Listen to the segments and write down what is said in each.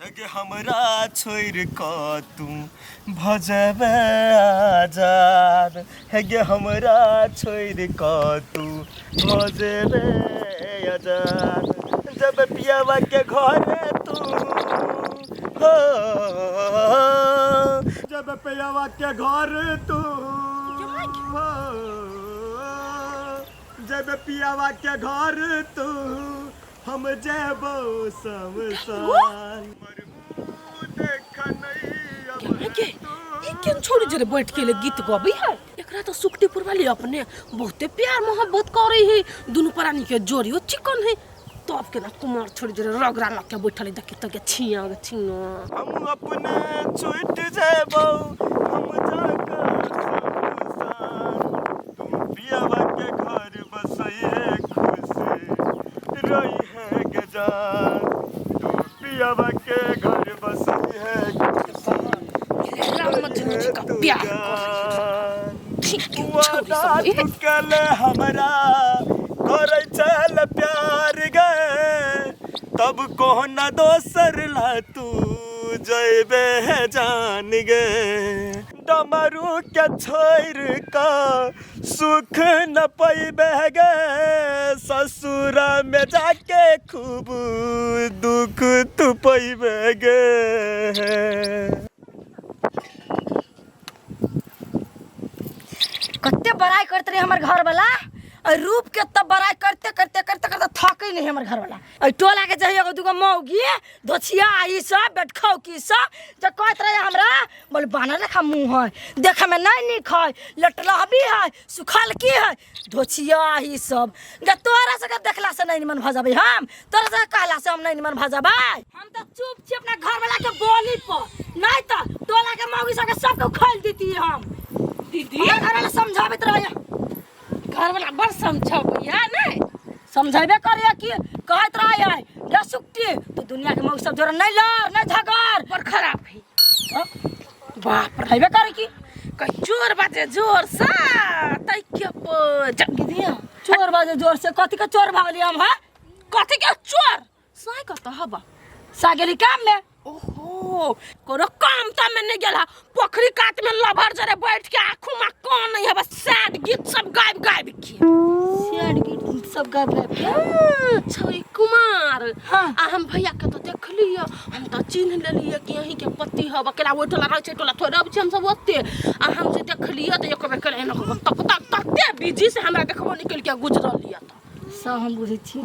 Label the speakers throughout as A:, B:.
A: गे हमरा छोड़ि कऽ तू भजबे आजाद, हे गे हमरा छोड़ि कऽ तू भजबे आजाद। जब पियावा के घरे तू हो, जब पियावा के घर तू हो, जब पियावा के घर तू हम जेबो शमशान।
B: के ई केन छोड़ी जरे बैठ के ले गीत गबी है। एकरा तो सुखटीपुर वाली अपने बहुते प्यार मोहब्बत करे है, दुनू प्राणी के जोड़ियो चिकन है। तब के ना कुमार छोड़ी जरे रगड़ा लग के बैठल है, देखी तो के छिया के छिया।
A: हम अपने छूट जेबो हम जाकर शमशान, तू पियावा के घर बसैहे खुश रही है गजान, तू पियावा के घर बसैहे खुश
B: राम मजनू जी का प्यार कर रही है। ठीक है, छोड़ी सब।
A: तू कल हमरा करे चल प्यार गे, तब कोना दोसर ला तू जैबे है जान गे। डमरू के छोड़ का सुख न पैबे गे, ससुरा में जाके खूब दुख तू पैबे गे।
C: कते बड़ाई करते रहे हमर घर वाला, और रूप के तब बड़ाई करते करते करते करते थके नहीं हमर घर वाला। और टोला के जहिया एगो दूगो मौगी धोछिया ई सब बैठखौ की सब जो कहत रहे हमरा, बोले बानर लेखा मुँह है, देखे में नहीं नीक है, लटलहबी है, सुखल की है, धोछिया ई सब। गे तोरा सबके देखला से नहीं निमन भऽ जबै हम, तोरा सबके कहला से हम नहीं निमन भऽ जबै। हम तो चुप छी अपना घर वाला के बोली पर, नहीं तो टोला के मौगी सबके सबके उखैल देती हम।
B: दीदी
C: हमर घर वाला समझाबैत रहे,
B: घर वाला बड़ समझाबैया नहीं
C: समझेबे करे कि कहत रहे है रे सुक्ति तू दुनिया के मौगी सब जोरे नहीं लड़ नहीं झगड़,
B: बड़ खराब है।
C: हाँ?
B: बाप रे
C: हेबे करे कि
B: कहीं जोर बाजे जोर सा तै के जग
C: दिया चोर बाजे जोर से। कथी के चोर भागली हम? हां
B: कथी के चोर साई कत हबा
C: सागेली काम में।
B: ओहो कोनो काम ताम में नहीं गेला, पोखरी कात में लभर जरे बैठ के आँखों में कान नहीं हबा, सैड गीत सब गायब गायब के।
C: सैड गीत सब गायब गायब के?
B: हाँ, छौरी कुमार।
C: हाँ।
B: आ हम भैया के तो देख लिय, हम तो चिन्ह लेलिए कि यहीं के पति हब, अकेला ओहि टोला रहै छै, टोला थोड़े अबै छै हम सब ओते। आ हम जे देख लिय तऽ एक बेर केला एना कऽ तक तक तते बिजी से हमरा देखबो निकलि के गुजरल यऽ तऽ।
C: सब हम बुझै छी,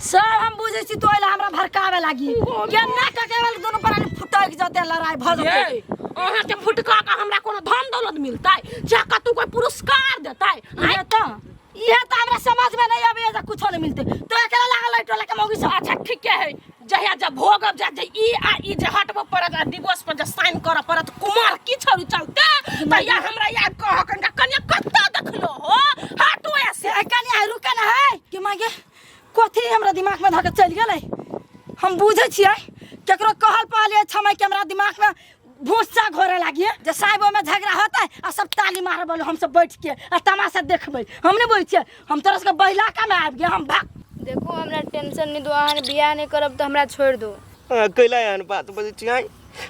C: सब हम बुझै छी। तो अइला हमरा भड़कावे लागी के ना कके वाले दोनों प्राणी फुटक जते, लड़ाई भ जते।
B: ये अहाँ के फुटका के हमरा कोनो धन दौलत मिलतै, चाहे कतौ कोई पुरस्कार देतै?
C: इहे तो हमरा समझ में नहीं आबे जे कुछो नहीं मिलते तो एकरा लागल है टोला के मौगी सब।
B: अच्छा ठीक है, जहिया जब भोगब जा जे ई आ ई जे हटबो पड़त आ डिवोर्स पर जे साइन करऽ पड़त कुमार की छौरी चलते, तहिया हमरा याद कह कनिका कनिया कत्ता देखलो हो हटो ऐसे।
C: ए कनिया रुके ना है कि मागे कथी हमरा दिमाग में धके चलि गेलै। हम बुझै छियै केकरो कहल पहले छमै कि हमरा दिमाग में भूसा घोरे लागिए जे साहेबो में झगड़ा होता है आ सब ताली मारे बोलो हम सब बैठ के आ तमाशा देखबै। हम नहीं बुझै छियै, हम तोरा सबके बहिलाका में आबि गेल हम भाग।
D: देखो हमरा टेंशन नहीं दो, अहाँ बियाह नहीं करब तो हमरा छोड़ दो।
A: अहाँ कैला एहन बात बजै छी? आँय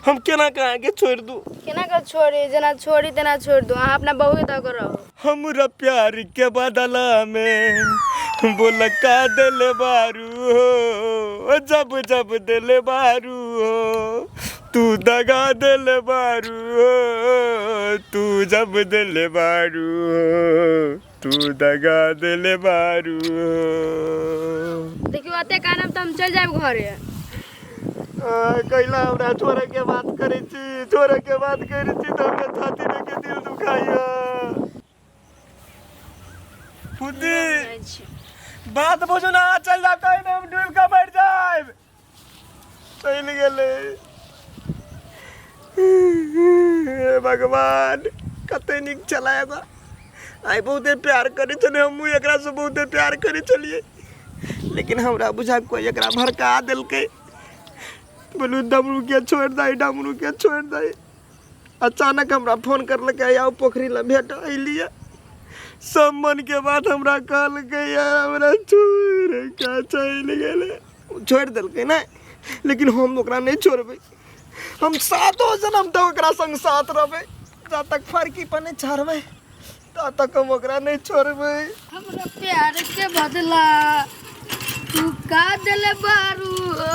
A: हम केना के अहाँके छोड़ि दू?
D: केना के छोड़ी, जेना छोड़ी तेना छोड़ दो, अहाँ अपना बहू दऽ के रहो।
A: हमरा प्यार के बदला में बोल का दिल बारू हो, जब जब दिल बारू हो तू दगा दिल बारू हो, तू जब दिल बारू हो तू दगा दिल बारू हो।
D: देखियो अते कानब तऽ हम चलि जायब घरे।
A: कैला हमरा छोड़े के बात करै छी, छोड़े के बात करै छी तऽ हमरा छाती में के दिल दुखाइया। फुद्दी बात बुझू ना, चल जा कहीं ना हम डूब के मर जाएब। चलि गेलै। हे भगवान कते नीक छलै एगो, आइ बहुते प्यार करै छलै, हमहूँ एकरासँ बहुते प्यार करै छलियै, लेकिन हमरा बुझा कोइ एकरा भड़का देलकै। बोलू डमरू के छोड़ि दही, डमरू के छोड़ि दही। अचानक हमरा फोन करलकै आउ पोखरी लग भेट, अयलियै सब मन के बात हमरा कहलकै, हमरा छोड़ि के चलि गेलै, छोड़ि देलकै। नहि लेकिन हम ओकरा नहीं छोड़बै। हम सातो जन्म तक ओकरा संग साथ रहबै, जा तक फरकी पर नहीं चढ़बै ता तक हम ओकरा नहीं छोड़बै।
D: हमरा प्यार के बदला तू का दिल बारू हो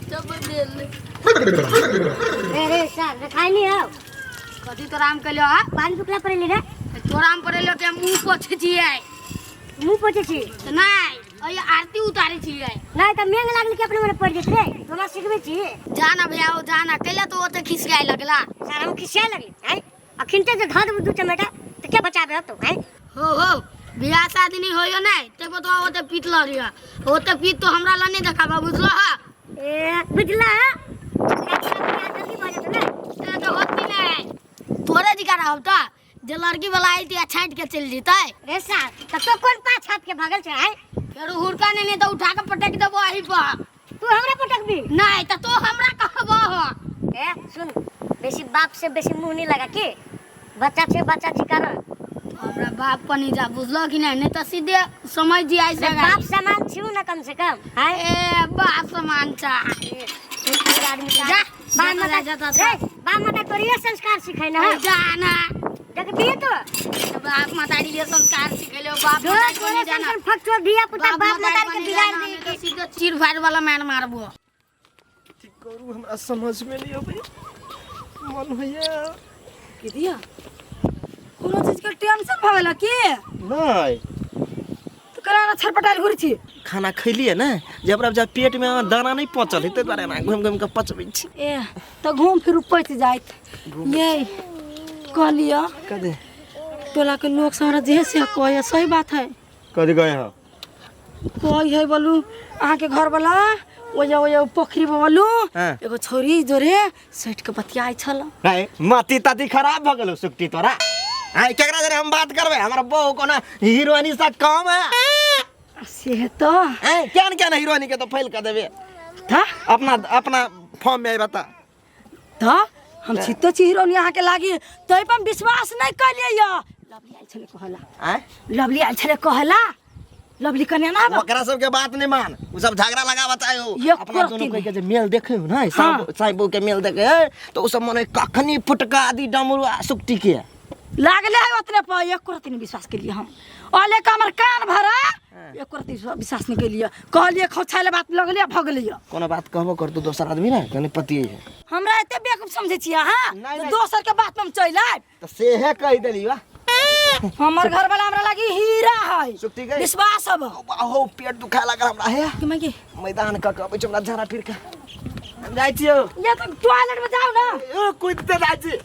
D: जब दिल
E: रे रे सर रखाई नहीं हो।
D: कथी तोरा हम कहलियो हा?
E: पानी फुकला पड़े रे।
D: तोरा हम पड़ेलो के मुंह पोछे छियै।
E: मुंह पोछे छी?
D: तऽ नहि, ओहि आरती उतारै छियै।
E: नहीं तो मेंग लागल के अपने मने पड़ जेत रे, हमरा सिखबै छी।
D: जाना भैया ओ जाना, कैला तो ओते खिसियाए लगला।
E: सर हम खिसियाए लगली हैं? अखिन ते जे धऽ देबू दू चमेटा तऽ के बचाबे हतो हैं?
D: हो हो बियाह शादी नहीं होयो नहीं ते तो ओते पीट लरिया, ओते पीट तो हमरा ला नहीं देखाबा, बुझलो हा?
E: ए बुझला हा? जल्दी भऽ जेतौ ने।
D: ए तो होती नहीं, तोरे जिका रहब त जे लड़की वाला आई थी छाँट के चल जेतै।
E: रे साहब त तो कोन पाँच हाथ के भागल छै हैं?
D: फेर हुड़का नहीं नहीं तो उठा के पटक देबो अही पर।
E: तू हमरा पटकबी?
D: नहीं त तो हमरा कहबो हो।
E: ए सुन, बेसी बाप से बेसी मुंह नहीं लगा के बच्चा छे, बच्चा छिकार।
D: हमरा बाप पनी जा, बुझलो कि नहीं? नहीं तो सीधे समझ जी आई
E: रे
D: से
E: बाप समान छिउ ना कम से कम हैं?
D: ए बाप समान चा।
E: ए, तू आदमी
D: जा,
E: जा, बाप
D: जा,
E: माता
D: जा, जा, जा।
E: रे बाप माता तोरी ये संस्कार सिखै ना।
D: जा ना।
E: देखबी तो?
D: बाप मातारी ये संस्कार सिखेलो, बाप
E: जो
D: मातारी
E: तोरे
D: बनी जाना।
E: संस्कार फकचो धिया पुता
D: बाप
E: बाप
D: मातारी
E: मातारी के
D: बनी
E: बिगाड़
D: जाना,
E: दे
D: नहीं तो सीधे चीर फाड़ वाला मैन मारबो।
A: की करू हमरा समझ में नहीं अबै, मन होइया।
C: दीदिया कोनो चीज के टेंशन भवेला की?
A: नहीं।
C: तो करा छटपटाइल घुरी छी।
A: खाना खैलिए ने जे हमरा जब पेट में दाना नहीं पचल है ताहि दुआरे एना घुमि घुमि के पचबै छी।
C: ए तो घूम फिर पच जाइत। ये कहलियो
A: कदे
C: टोला के लोग सब हमरा जे से कहै, सही बात है।
A: कथी कहै हौ?
C: कहै है बोलू अहाँ के घर वाला ओया ओया पोखरी पर बोलू
A: हाँ।
C: एगो छोरी जोरे सटि के बतियाइ छल।
A: नहीं मती तती खराब भ गेलौ सुक्ति तोरा। आइ केकरा जरे हम बात करबै? हमरा बहू कोना हीरोइनी से कम है।
C: से तो
A: ए केहन केहन हीरोइनी के तो फैल के देबे।
C: था
A: अपना अपना फॉर्म में बता।
C: था हम छितो छी हीरोइनी अहाँ के लागी तै पर हम विश्वास नहीं कलियै य। लवली आयल छलै कहला।
A: आँय?
C: लवली आयल छलै कहला। लवली कन्या ना आबऽ।
A: ओकरा सबके बात नहीं मान, उ सब झगड़ा लगावत आयो।
C: ये
A: अपना
C: करती
A: दोनों
C: नहीं।
A: के जे मेल देखे हो ना,
C: हाँ।
A: साईं बहू के मेल देखे है, तो उ सब मने कखनी फुटका दी डमरुआ सुक्ति के।
C: लागले है ओतने पर एक रत्ती नहीं विश्वास के लिए हम। अले का हमर कान भरा, एक रत्ती विश्वास नहीं के लिए। कहलिए खोछाइले बात लगलिए भऽ गेलिए।
A: कोनो बात कहबो करतौ दोसर आदमी ना कने पतिए है।
C: हमरा एते बेवकूफ समझै छियै अहाँ?
A: नहीं, नहीं।
C: दोसर के बात में हम चलि आयब।
A: त सेहे कहि देली बा।
C: हमर घर वाला हमरा लागी हीरा है।
A: सुक्ति गई?
C: विश्वास हब।
A: हो पेट दुखाए लागल हमरा हे।
C: कि मांगे?
A: मैदान क के अबै छी हमरा झाड़ा फिर के। हम जाइ छियौ।
C: या त टॉयलेट में जाओ ना।
A: ओ कुदते जाइ छी।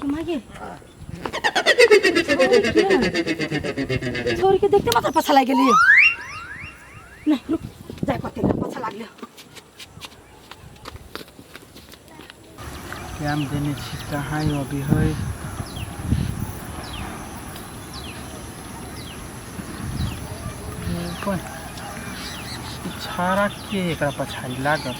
C: कि मांगे? छोरी के देखते मात्र पछा लागि गेली। नहीं रुक जाय पते पछा लागले।
F: टाइम देने छी कहाँ अभी है। ऊपर छाड़ा के एकरा पछाड़ी लागल।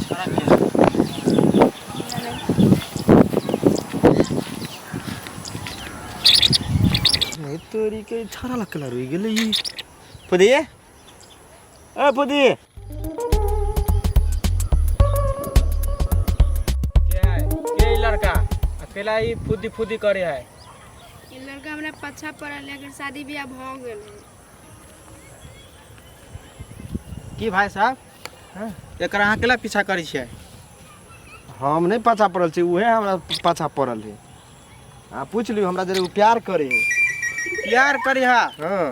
F: छाड़ा के
A: नहीं तोरी के छाड़ा लगला रुई गेलै ई। पुदी ए पुदी
F: के है के ई लड़का अकेला ही फुदी फुदी करे है।
D: ई लड़का हमरा पछा पड़ल है, एकर शादी बियाह भ गेल है।
F: की भाई साहब, हाँ, एकरा अहाँ केला पीछा करै छियै?
A: हम नहीं पाछा पड़ल छी, उहे हमरा पाछा पड़ल है। अहाँ पूछ लियौ हमरा जरे उ प्यार करे है।
F: प्यार करे है?
A: हाँ।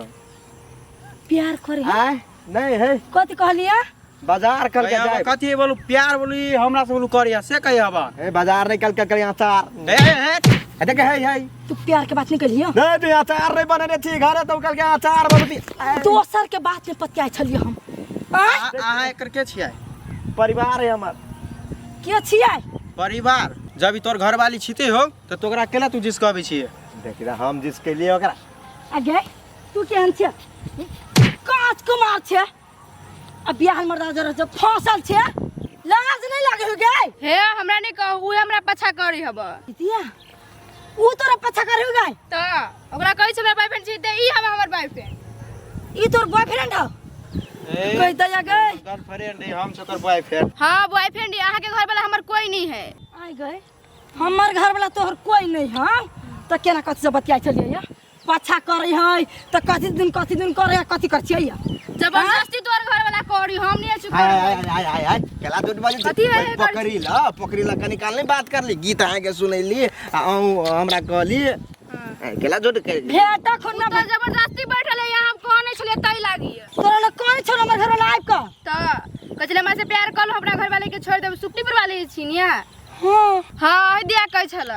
C: प्यार करे है?
A: आय नहीं है।
C: कथी कहलियै?
A: बाजार कल के
F: कहिया
A: जाए।
F: कथी बोलू प्यार बोलू ई हमरा से बोलू करिया से कहिया बा।
A: ए बाजार नहीं कल के करिया अचार।
F: ए, ए, ए।
A: ए, देख, है, है।
C: तू प्यार के बात नहीं कलियो?
A: नहीं, तू अचार नहीं बनेने छी घरे, तो कल के अचार बनती।
C: दोसर के बात में पतियाइ छलियै हम। आँय?
F: अहाँ एकर के छियै?
A: परिवार है हमर।
C: के छियै?
F: परिवार। जब ई तोर घरवाली छिते हो तो तोरा केला तू जिस कहबै छियै?
A: देख रे, हम जिस के लिए ओकरा।
C: अगे तू केहन छियै? काज कुमार छै। आ बियाह मर्दा जरा जब फसल छै, लाज नहीं लागे हो गे?
D: हे हमरा नहीं कहू, उहे हमरा पछा करी हब।
C: दीदिया ऊ तोरा पछा करे गए?
D: त ओकरा कहै छै हमरा बॉयफ्रेंड छी त ई हम हमर बॉयफ्रेंड।
C: ई तोर बॉयफ्रेंड हौ? कहि दया गए।
F: गर्लफ्रेंड है, हम ओकर बॉयफ्रेंड।
D: हाँ बॉयफ्रेंड है, अहाँके घर वाला हमर कोई नहीं है।
C: आइ गए, हमर घर वाला तोहर कोई नहीं है त केना कथी से बतियाइ छलियै या? पाछा करै है त कथी दिन करै है, कथी कर छियै या?
D: जबरदस्ती तोर घर वाला करी, हम नहीं छी।
A: आय आय आय आय आय, केला दूध बाजू?
D: कथी है है?
A: पकड़ी ल, पकड़ी ल, कनी काल नहीं बात करली, गीत अहाँ के सुनैली आ अहूँ हमरा कहली, केला जोट कर
C: भेट खुन
D: तो जबरदस्ती बैठल है यहाँ, हम कहने छलियै तै लागी।
C: तोरा लग कोन छौ हमर घर वाला आबि कऽ?
D: त कहै छलै हमरा से प्यार कर, हमरा घर वाले के छोड़ देब, सुट्टी पर वाले छी निया।
C: हाँ।
D: हाँ, ओहि दिया कहै छल।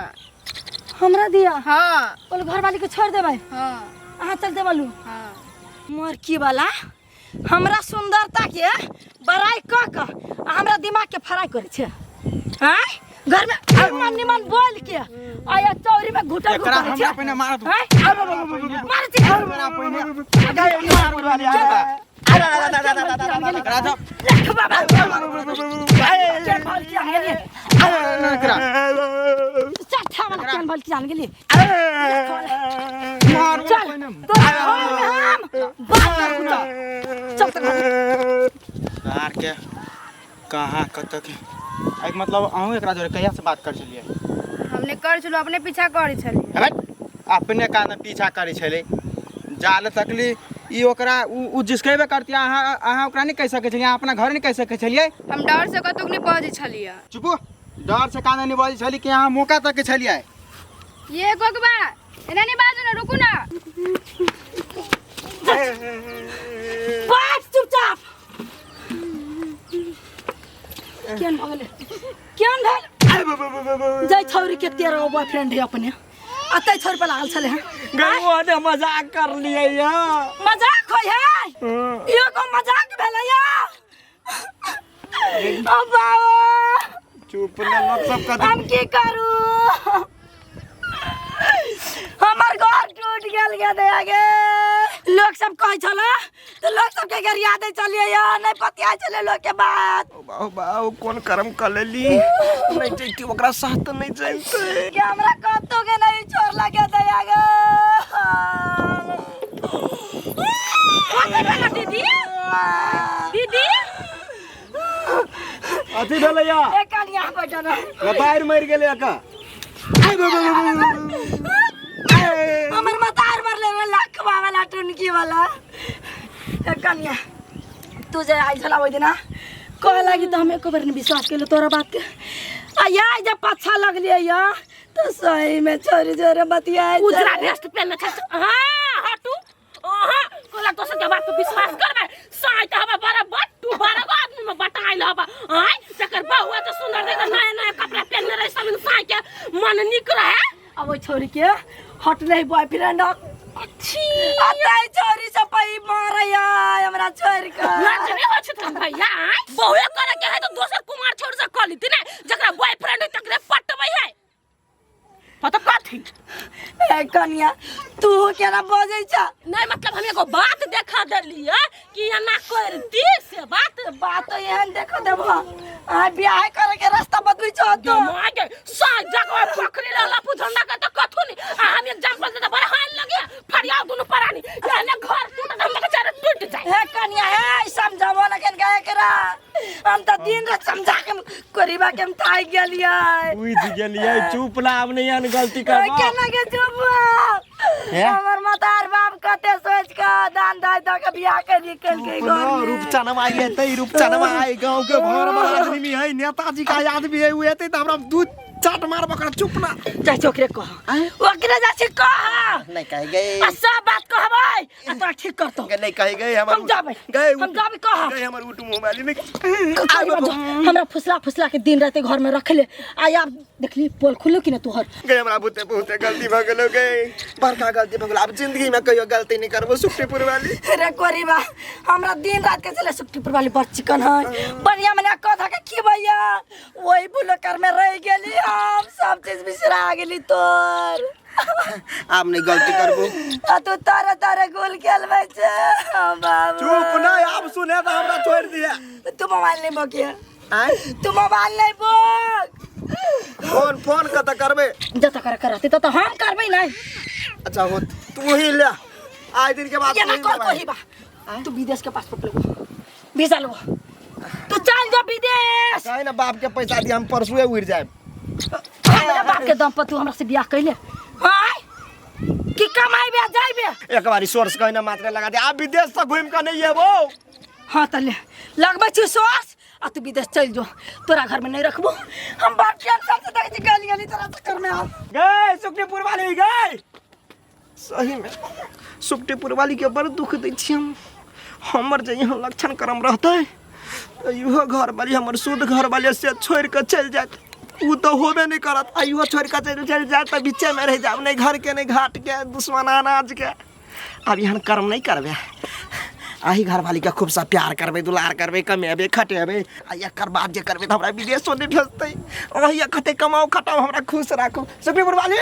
C: हमरा दिया?
D: हाँ।
C: बोल घर वाली के छोड़ देबै?
D: हाँ।
C: अहाँ चलते बोलू।
D: हाँ।
C: मरकी वाला हमरा सुंदरता के बड़ाई कऽ कऽ आ हमरा दिमाग के फराई करै छै। आँय, घर में मन निमन बोल के आ या चौरी में घुटल
F: एकरा
C: घुटल
F: हमरा पहिने मारत।
C: आँय? मारै छै।
F: एकरा पहिने एकरा तो
C: लख बाबा केन भल की जान गेलियै?
F: एकरा
C: चट्ठा वाला केन भल की जान गेलियै?
F: मार।
C: चल तोरा घर में हम बात ना पूछो, चल तो घर।
F: यार के कहाँ कत के एक मतलब अहूँ एकरा जोरे कहिया से बात कर छलियै?
D: हमने कर छलहुँ, अपने पीछा करै छलियै।
F: अबे अपने कान पीछा करै छलै, जाल तकली ई ओकरा उ जिसकेबे करती, अहाँ अहाँ ओकरा नहि कहि सकै छलियै, अहाँ अपना घर नहि कहि सकै छलियै?
D: हम डर से कतहु नहि बजै छलियै।
F: चुपू, डर से कान नहि बजै छली कि अहाँ मौका तक छलियै?
D: ये गोगबा एना नहीं बाजू ना, रुकू ना।
C: बैठ चुपचाप। केन भऽ गेलै? केन भेल? जै छौरी के 13 गो बॉयफ्रेंड है अपने आ तै छौरी पर लागल छलै हँ?
A: गई वो ने मजाक कर लिए या।
C: मजाक होइ है? इहो को मजाक भेलै या? ओ बाबा।
A: चुप ना, लोग सब कथी।
C: हम की करू? हमर घर टूट गेल गे दया गे। लोग सब कहै छल तऽ लोग सबके गरिया दै छलियै या, नहि पतियाइ छलै लोग के बात।
A: ओ बाबू बाबू, कोन कर्म कर लेली? नहीं जैती ओकरा साथ तऽ नहीं जैते
C: के हमरा कतौ के नहीं छोड़ला गे दया गे।
B: कथी भेलै दीदी? दीदी।
A: अथी भेलै या?
C: एक कनिया बैठल।
A: लतारि मरि गेलै एका।
C: हमर मतार मरले रहे लखवा वाला टुनकी वाला। ए कनिया, तू जे आइल छला ओहि दिना कहे लागी तऽ हम एको बेर नहि विश्वास केलहुँ तोरा बात के, आ या जब पाछा लगलियै या तऽ सही में छोरी जोरे बतियाइ
B: उजरा
C: छलै।
B: भेस्ट पहनने छै। हाँ हटू, अहाँ कोला दोसर के बात पर विश्वास करबै? साइ तऽ हवा बड़ा बट्टू 12 गो आदमी में बटाइल हवा। आय तकर बहुआ तऽ सुंदर देख, नया नया कपड़ा पहनने रहे सब, साइ के मन निक रहे।
C: अब ओहि छोरी के हटले बॉयफ्रेंड।
B: छी।
C: आ तै छोरी सब पै मारैया हमरा छोड़ के।
B: लाज नहीं होइ छै तोरा भैया? आय बहुए करे के है तो दोसर कुमार छोड़ से कऽ लीती ने, जकरा बॉयफ्रेंड है तकरे पटबै है। हाँ तो कथी?
C: ए कनिया, तू केना बजै छ?
B: नहीं मतलब हम एगो बात देखा देलियै कि एना करती से बात।
C: बात तो एहन देखो देबो, आ बियाह करे के रास्ता बदली छ तो।
B: माय गे, साइ जगह पकड़ी ला लपू झंडा के तो कथु नहीं, आ हम एग्जांपल दे बड़ा हाल लगे फरियाव दुनु परानी एहने घर टूट हम के चारे टूट जाए।
C: हे कनिया, हे समझाबो न केन के एकरा, हम त दिन रात समझा के करीबा के हम थाक गेलियै।
A: बुझि गेलियै, चुप ना, आब नहीं एहन गलती करबो।
C: केना के चुप?
A: हे?
C: हमर मतार बाप कते सोच के दान दाय द के बियाह के निकल के घर में।
A: रूपचनमा एतै, रूपचनमा आई गांव के भर में आदमी है, नेताजी का आदमी है, उ एतै तऽ हमरा दूध चाट मारबो कर। चुप ना।
C: जाइ छी ओकरे कह, ओकरे जाइ छी कह।
A: नहीं कहि गई।
C: आ सब बात कहबै आ तोरा ठीक करतौ।
A: नहीं कहि गई हमर।
C: हम जाबै।
A: गई।
C: हम जाबै कह।
A: गई हमर उठ मोबाइल में।
C: हमरा फुसला फुसला के दिन रात घर में रखले आ आब देखली पोल खुललो कि ना तोहर?
A: गई, हमरा बहुते बहुते गलती भऽ गेलो गई, बड़का गलती भऽ गेलो, आब जिंदगी में कहियो गलती नहीं करबो सुखटीपुर वाली।
C: रे कोरीबा, हमरा दिन रात के चले सुखटीपुर वाली बड़ चिकन है, बढ़िया मने कथा के खिबैया, वही बुलकर में रह गेली, हम सब चीज बिसरा गेली तोर।
A: आब नहीं गलती करबो।
C: आ तू तारे तारे गुल खेलबै छे बाबू।
A: चुप ना, आब सुने तऽ हमरा छोड़ि दिया।
C: तू मोबाइल नहीं बोकिया।
A: आय?
C: तू मोबाइल नहीं बोक।
A: फोन फोन कतऽ करबै?
C: जतऽ करे करते ततऽ हम करबै नहीं।
A: अच्छा हो, तू ही ले, आइ दिन के बाद
C: ये
A: तू
C: ना
A: ही
C: कर
A: मोबाइल।
C: कोही बा, तू विदेश के पासपोर्ट लेबो, वीजा लेबो, तू चल जो विदेश।
A: काहे ना बाप के पैसा दिया, हम परसुए उड़ जाए।
C: हमरा बाप के दम पर तू हमरा से बियाह कैले आय कि कमाइबे जाइबे?
A: एक बारी सोर्स कहीं ना मात्रा लगा दे, आप विदेश से घूम के नहीं एबो।
C: हाँ त ले लगबै छी सोर्स आ तू विदेश चल जो, तोरा घर में नहीं रखबो हम। बाप के सबसे देख छी गाली गाली तोरा चक्कर में। आ
A: गए सुखटीपुर वाली गए, सही में सुखटीपुर वाली के बड़ दुख दै छी हम। हमर जे यहाँ लक्षण करम रहतै तऽ इहो घर वाली हमर शुद्ध घर वाली से छोड़ि कऽ चलि जायत, ओ तऽ होबे नहि करत। आ इहो छोड़ि कऽ चलि चलि जायत तऽ बीचेमे रहि जायब, नहि घर के नहि घाट के, दुश्मन अनाज के। आब एहन कर्म नहि करबै, आही घरवाली के खूब सा प्यार करबै, दुलार करबै, कमेबै खटेबै, आ एकर बाद जे करबै तऽ हमरा विदेशो नहि भेजतै। ओही कते कमाउ खटाउ, हमरा खुश राखू सुखटीपुर वाली।